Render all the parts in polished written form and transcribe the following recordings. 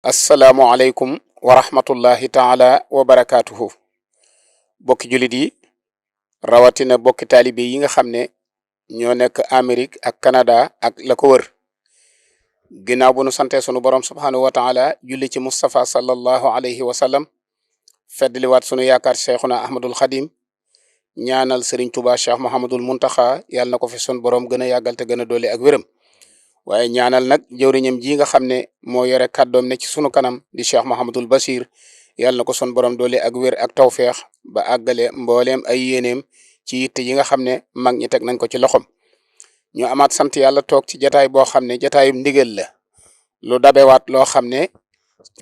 asalaamualeykum wa rahmatullahi taala wa barakaatuhu bokki jullit yi rawatina bokki taalibe yi nga xam ne ñoo nekk Amérique ak Canada ak la ko wër ginnaaw bu nu sante sunu borom subhaanahu wa taala julli ci Moustapha sallallahu alayhi wa sallam feddliwaat sunu yaakaar cheikhuna ahmadul xadim ñaanal Serigne Touba Cheikh Mouhamadul Muntaxa yàlla na ko fi sunu borom gën a yàggal te gën a doole ak wéram. waaye ñaanal nag jëwriñam ji nga xam ne moo yore kàddoom ne ci sunu kanam di Cheikh Mouhamadul Bachir yàlla na ko son borom doole ak wér ak tawféex ba àggale mbooleem ay yéeneem ci yitte yi nga xam ne mag ñi teg nañ ko ci loxom ñu amaat sant yàlla toog ci jataay boo xam ne jataayum ndigal la lu dabewaat loo xam ne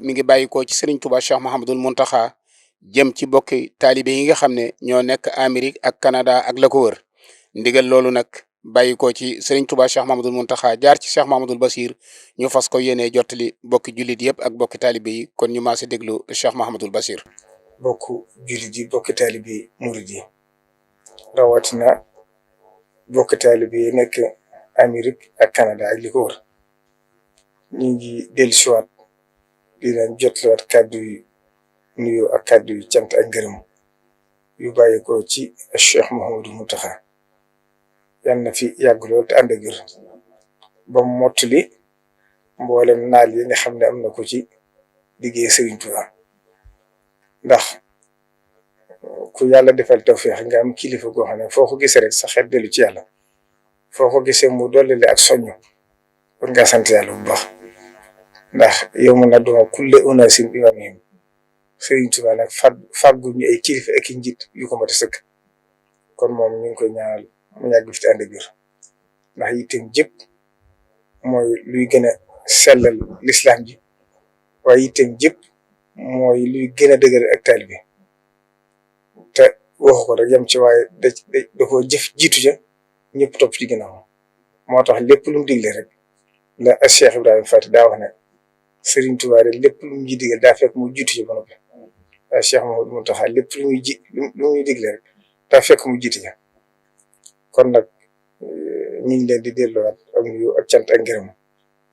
mi ngi bàyyikoo ci Serigne Touba Cheikh Mouhamadul Muntaxa jëm ci bokki taalibe yi nga xam ne ñoo nekk Amérique ak Canada ak la ko wër ndigal loolu nag bàyyi ko ci Serigne Touba Cheikh Mahamadul Muntaxa jaar ci Cheikh Mahamadul Bachir ñu fas ko yéenee jottali bokki jullit yëpp ak bokki taalibe yi kon ñu maase déglu Cheikh Mahamadul Bachir. bokku jullit yi bokki taalibe yi murid yi rawatina bokki taalibe yi nekk Amérique ak Canada ak li ko wër ñu ngi dellusiwaat di leen jotliwaat kàddu yu nuyoo ak kàddu yu cant ak ngërëm yu bàyyi ko ci Cheikh Mahamadul Muntaxa yal na fi yàgg lool te ànd ak wér ba mu mottali mboolem naal yi nga xam ne am na ko ci liggéey Serigne Touba ndax ku yàlla defal tawfeex nga am kilifa goo xam ne foo ko gisee rek sa xel dellu ci yàlla foo ko gisee mu dollile ak soññu pour nga sant yàlla bu baax ndax yow mën na doon kulle unaasin bi imaamihim Serigne Touba nag fàggu ñu ay kilifa ak i njiit yu ko mat a sëkk kon moom ñu ngi koy ñaanal mu yàgg fi te ànd ak wér ndax yitteem jëpp mooy luy gën a sellal lislaam ji waaye yitteem jëpp mooy luy gën a dëgër ak taalibe te waxu ko rek yem ci waaye da koo jëf jiitu ja ñëpp topp ci ginnaaw moo tax lépp lu mu digle rek la Cheikh Ibrahima Fati daa wax ne Serigne Touba rek lépp lu mu ji digal daa fekk mu jiitu ja ba noppi waaye Cheikh Mouhamadou Mountakha lépp lu muy digle rek daa fekk mu jiitu ja kon nag ñu ngi leen di delloowaat ak nuyu ak cant ak ngërëm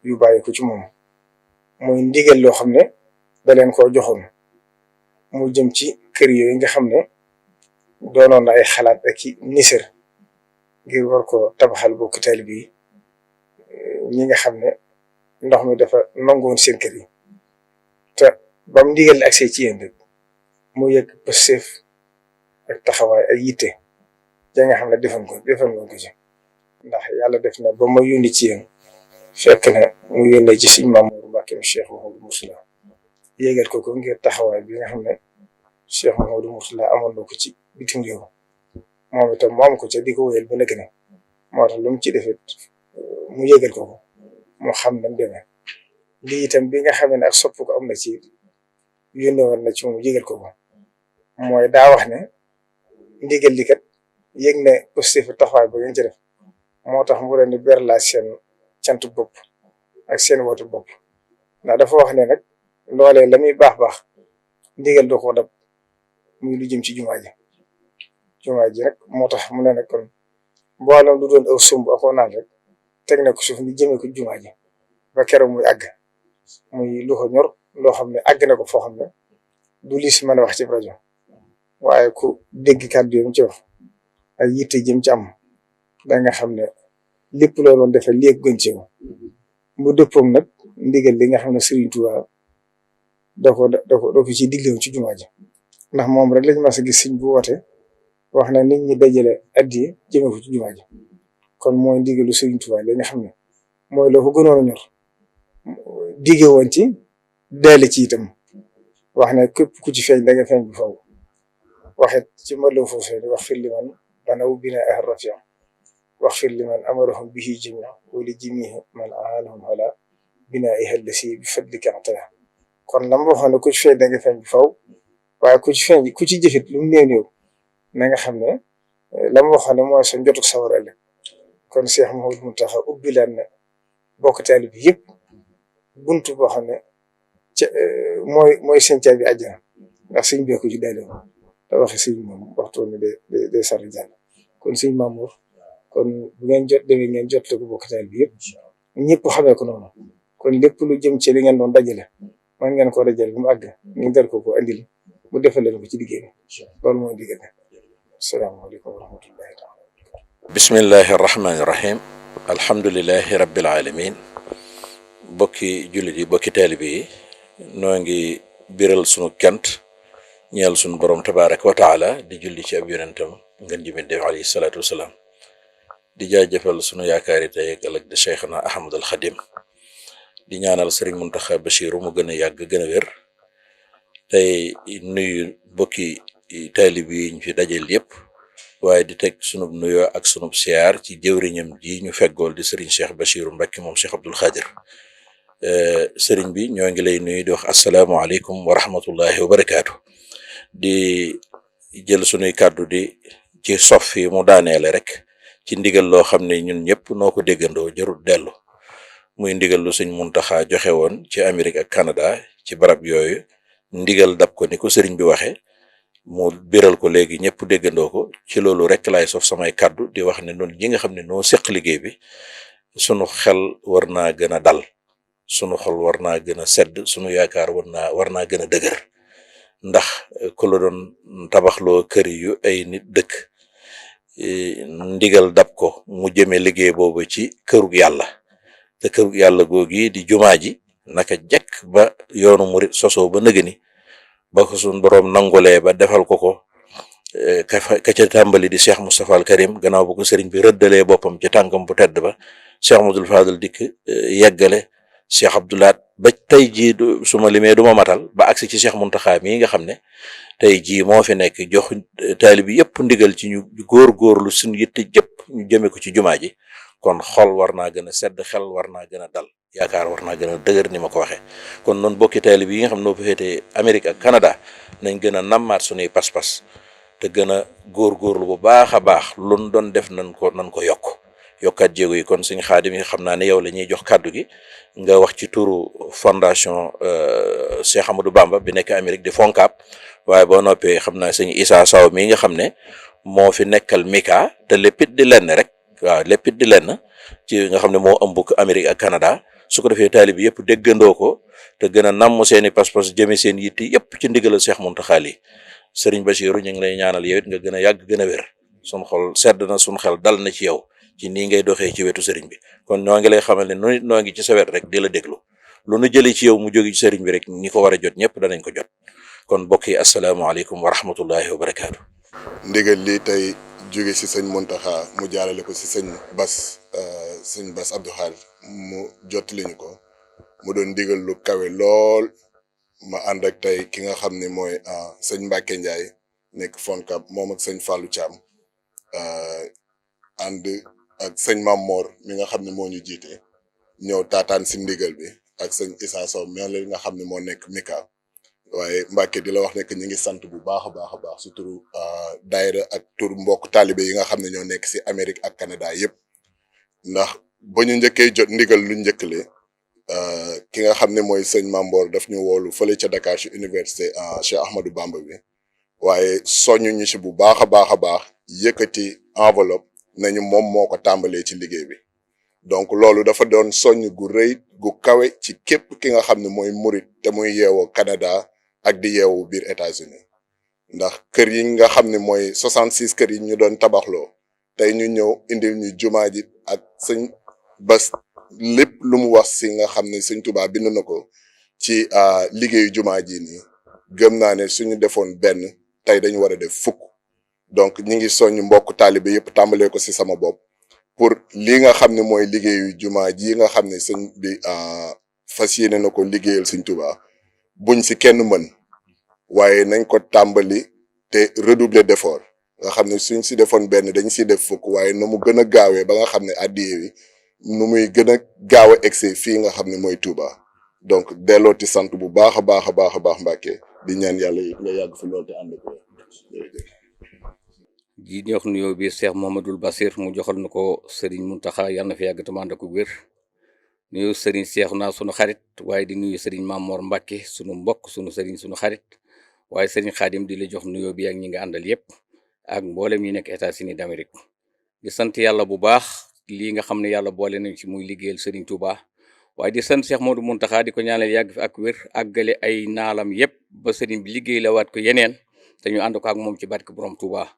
yu bàyyi ko ci moom mooy ndigal loo xam ne da leen koo joxoon mu jëm ci kër yooyu nga xam ne doonoon na ay xalaat ak i nisër ngir war ko tabaxal bokk taalibe yi ñi nga xam ne ndox mi dafa nangoon seen kër yi te bam ndigal li agsee ci yéen rek mu yëg pësteef ak taxawaay ak yitte ja nga xam ne defoon ko ci ndax yàlla def na ba ma yónni ci yéen fekk na mu yónnee ci Sëriñ Mamour Mbàkke Cheikh Mouhamadou Mourtala yéegal ko ngir taxawaay bi nga xam ne Cheikh Mouhamadou Mourtala amoon na ko ci bitim réew moom itam mu am ko ca di ko wéyal ba nëgg ne moo tax lu mu ci defit mu yéegal ko mu xam nam demee lii itam bi nga xam ne ak sopp ko am na ci yónnee woon na ci moom yéegal ko mooy daa wax ne ndigal li kat yëg ne positif taxawaay ba ngeen ci def moo tax mu leen di berlaa seen cantu bopp ak seen wootu bopp ndax dafa wax ne nag loolee la muy baax ndigal doo ko dab muy lu jëm ci jumaa ji nag moo tax mu ne nag kon mboolem lu doon aw sumb ak naan rek teg na ko suuf ni jëmee ko jumaa ji ba keroog muy àgg muy lu ko ñor loo xam ne àgg na ko foo xam ne du lis mën a wax ci rajo waaye ku dégg kàddu yi mu ci wax ak yitte jëm ci am da nga xam ne lépp loo doon defee léegi gën ci mu dëppoom nag ndigal li nga xam ne Serigne Touba da ko ci diglewoon ci jumaa ji ndax moom rek lañ mas a gis siñ bu woote wax na nit ñi dajale addiye jëme ko ci jumaa ji kon mooy ndigalu Serigne Touba li nga xam ne mooy loo ko gënoon a ñor dige woon ci deele ci itam wax ne képp ku ci feeñ da nga feeñ bu faw waxet ci mala foofu wax fir liman banaw bina ahar rafian wax fir liman amarahum bihi jamia wala jimihi man ahalahum ala bina ihallasi bi fadlika ataya kon lam waxoon ne ku ci feeñ da nga feeñ bu faw waaye ku ci jëfit lu mu néew na nga xam ne lam waxoon ne mooy sa njotuk sawar ëllëg kon Cheikh Mouhamadou Mountakha ubbilaan na bokk taalibe bi yëpp buntu boo xam ne ca mooy seen caabi àjjana ndax suñ beeku ci day te waxe sëñ moom waxtu ne day sari jàll kon sëñ Mamour kon bu ngeen demee ngeen jotle ko bokk taalibe bi yëpp ñëpp xamee ko noonu kon lépp lu jëm ci li ngeen doon dajale man ngeen ko rajal bu mu àgg ñu dar ko andil bu defal leen ko ci liggéey bi loolu mooy digal asalaamaaleykum wa rahmatullahi taala. bismillahi rahmaani rahim alhamdulilahi rabbil alamin bokki jullit yi bokki taalibe yi noo ngi biral sunu cant ñeel sunu borom tabaraka wa taala di julli ci ab yonentam ngeen ji min def alayhi salaatu wasalaam di jaajëfal sunu yaakaari tey ak ëllëg di cheikhna ahmad al xadim di ñaanal sëriñ Muntaxa Bachiru mu gën a yàgg gën a wér tey nuyu bokki taalibe yi ñu fi dajeel yépp waaye di teg sunub nuyoo ak sunub siyaar ci jëwriñam ji ñu feggool di sëriñ Cheikh Bachiru Mbacke moom Cheikh Abdoul Khadir sëriñ bi ñoo ngi lay nuyu di wax asalaamualeykum wa rahmatullahi wa barakaatu di jël sunuy kàddu di ci sof fi mu daaneele rek ci ndigal loo xam ne ñun ñëpp noo ko déggandoo jarul dellu muy ndigal lu sëñ Muntaxa joxe woon ci Amérique ak Canada ci barab yooyu ndigal dab ko ni ko sëriñ bi waxe mu biral ko léegi ñëpp déggandoo ko ci loolu rek laay sof samay kàddu di wax ne noonu ñi nga xam ne noo seq liggéey bi sunu xel war naa gën a dal sunu xol war naa gën a sedd sunu yaakaar war naa gën a dëgër ndax ku la doon tabaxloo kër yu ay nit dëkk ndigal dab ko mu jëme liggéey boobu ci kërug yàlla te kërug yàlla googi di jumaa ji naka jekk ba yoonu murit sosoo ba nëgëni ba ko suñ boroom nangulee ba defal ko ka ca tàmbali di Cheikh Moustapha al Karim gannaaw bu ko sëriñ bi rëddalee boppam ci tànkam bu tedd ba Cheikh Modou Fadal dikk yeggale Cheikh Abdoulaat ba tey jii su ma limee du ma matal ba agsi ci Cheikh Muntaxa mii nga xam ne tey jii moo fi nekk jox taalibi yëpp ndigal ci ñu góor-góorlu suñu yitte jëpp ñu jëme ko ci jumaa ji kon xol war naa gën a sedd xel war naa gën a dal yaakaar war naa gën a dëgër ni ma ko waxee kon noonu bokki taalibi yi nga xam ne noo fi féetee Amérique ak Canada nañ gën a nammaat suñuy pas-pas te gën a góor-góorlu bu baax a baax luñ doon def nan ko yokkaat jéego yi kon suñ Xaadim yi xam naa ne yow la ñuy jox kàddu gi nga wax ci turu fondation Cheikh Amadou Bamba bi nekk Amérique di FONCAB waaye boo noppee xam naa sëñ Issa Sow mii nga xam ne moo fi nekkal Mika te léppit di lenn rek waaw léppit di lenn ci nga xam ne moo ëmb ko Amérique ak Canada su ko defee taalib yëpp déggandoo ko te gën a namm seeni pas-pas jëme seen yitti yëpp ci ndigalal Cheikh Mountakha yi sëriñ Bachiru ñu ngi lay ñaanal yow it nga gën a yàgg gën a wér sun xol sedd na sun xel dal na ci yow ci nii ngay doxee ci wetu sëriñ bi kon ñoo ngi lay xamal ne nu noo ngi ci sa wet rek di la déglu lu nu jëlee ci yow mu jóge ci sëriñ bi rek ñi ko war a jot ñëpp danañ ko jot kon mbokk yi asalaamaaleykum wa rahmatullahi wa barakaatu. ndigal lii tey jóge si sëñ Muntaxa mu jaarale ko si sëñ Bass Abdou Khadre mu jottali ñu ko mu doon ndigal lu kawe lool ma ànd ak tey ki nga xam ne mooy sëñ Mbacke Ndiaye nekk FONCAB moom ak sëñ Fallou Thiam ànd ak sëñ Mamor mi nga xam ne moo ñu jiite ñëw taataan si ndigal bi ak sëñ Issa Sow mi nga xam ne moo nekk Mika waaye Mbacke di la wax ne que ñu ngi sant bu baax a baax si turu daayira ak turu mbokk taalibe yi nga xam ne ñoo nekk si Amérique ak Canada yëpp ndax ba ñu njëkkee jot ndigal lu njëkkale ki nga xam ne mooy sëñ Mamor daf ñu woolu fële ca Dakar ci université Cheikh Ahmadou Bamba bi waaye soñu ñu si bu baax a baax yëkkati enveloppe nañu moom moo ko tàmbalee ci liggéey bi donc loolu dafa doon soññ gu rëy gu kawe ci képp ki nga xam ne mooy murit te muy yeewoo Canada ak di yeewu biir États-Unis ndax kër yi nga xam ne mooy 66 kër yi ñu doon tabaxloo tey ñu ñëw indil ñu jumaa ji ak sëñ Bass lépp lu mu wax si nga xam ne sëñ Tuubaa bind na ko ci liggéeyu jumaa ji nii gëm naa ne suñu defoon benn tey dañu war a def fukk donc ñi ngi soññ mbokk taalibe yëpp tàmbalee ko si sama bopp pour li nga xam ne mooy liggéeyu jumaa ji nga xam ne sëñ bi fas yéene na ko liggéeyal sëñ Tuubaa buñ si kenn mën waaye nañ ko tàmbali te redoubler d'effort nga xam ne suñ si defoon benn dañ si def fukk waaye nu mu gën a gaawee ba nga xam ne addiye wi nu muy gën a gaaw a egsi fii nga xam ne mooy Touba donc dellooti sant bu baax a baax Mbàkke di ñaan yàlla nga yàgg fi loolu te ànd ko ji ñox nuyoo bi Cheikh Mouhamadoul Bassir mu joxal na ko Serigne Mountakha yàlla na fi yàgg te mu ànd ak wér nuyu Serigne Cheikh naa sunu xarit waaye di nuyu Serigne Mamor Mbacke sunu mbokk sunu Serigne sunu xarit waaye Serigne Khadim di la jox nuyoo bi ak ñi nga àndal yépp ak mboolem ñi nekk États-Unis d'Amérique di sant yàlla bu baax lii nga xam ne yàlla boole nañ ci muy liggéeyal Serigne Touba waaye di sant Cheikh Modou Mountakha di ko ñaanal yàgg fi ak wér àggale ay naalam yépp ba sëriñ bi liggéey la waat ko yeneen te ñu ànd ko ak moom ci barke borom Touba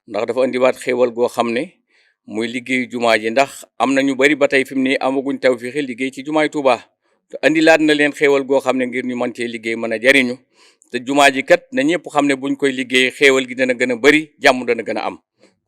ndax dafa indiwaat xéewal goo xam ne muy liggéeyu jumaa ji ndax am na ñu bari ba tey fi mu ne amaguñ tawfiix liggéey ci jumaay Touba te andilaat na leen xéewal goo xam ne ngir ñu mën cee liggéey mën a jariñu te jumaa ji kat na ñëpp xam ne buñ koy liggéey xéewal gi dana gën a bari jàmm dana gën a am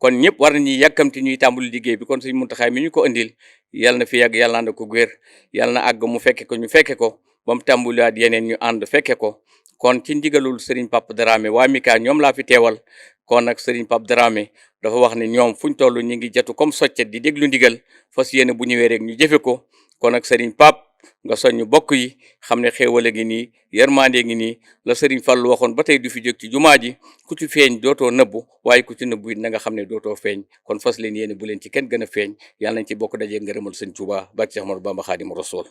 kon ñëpp war nañuy yàkkamti ñuy tàmbali liggéey bi kon Sëriñ Muntaxa mi ñu ko andil yàlla na fi yàgg yàlla na ànd ko wér yàlla na àgg mu fekke ko ñu fekke ko ba mu tàmbaliwaat yeneen ñu ànd fekke ko kon ci ndigalul Serigne Pape Dramé waa Mika ñoom laa fi teewal kon nag Serigne Pape Dramé dafa wax ne ñoom fuñ toll ñu ngi jatu comme soccet di déglu ndigal fas yéene bu ñëwee rek ñu jëfe ko kon nag Serigne Pape nga soññ bokk yi xam ne xéewale gi nii yërmande gi nii la Serigne Fallou waxoon ba tey du fi jóg ci jumaa ji ku ci feeñ dootoo nëbbu waaye ku ci nëbbu it na nga xam ne dootoo feeñ kon fas leen yéene bu leen ci kenn gën a feeñ yàlla nañ ci bokk dajee ngërëmal Sëñ Tuubaa barke Cheikh Ahmadou Bamba Xaadimu Rasuul